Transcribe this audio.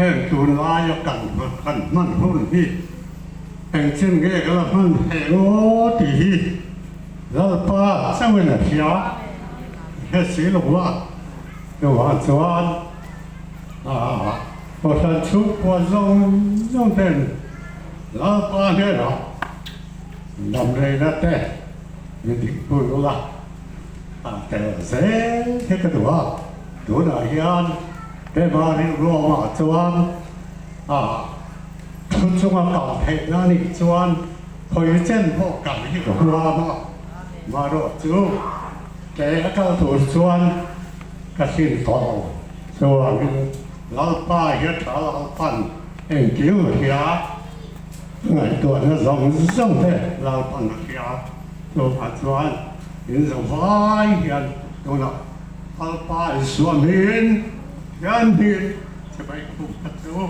Heng tunlaia kan kan hman hun hi engchin nge ka la hman theih aw tih hi Lalpa chauhin a hria, a hre si lo a. Chuvang chuan Kohhran chhungkua zawng zawng ten Lalpa hnenah damreina te min dikpui ula a tel zel hi ka duh a. Tunah hian Pema rilruamah chuan a thu chunga kal theihna a nih chuan khawi chen pawh kal hi ka huam a, marawh chu ke a kal tur chuan ka hlim tawh lo. Chuvangin Lalpa hi a tha Lalpan engkim a hria, ngaihtuahna zawng zawng te Lalpan a hria. Chuvang chuan in zo vai hian tunah Lalpa Isua hmingin Pathian hmingin chibai ka bum khat che u.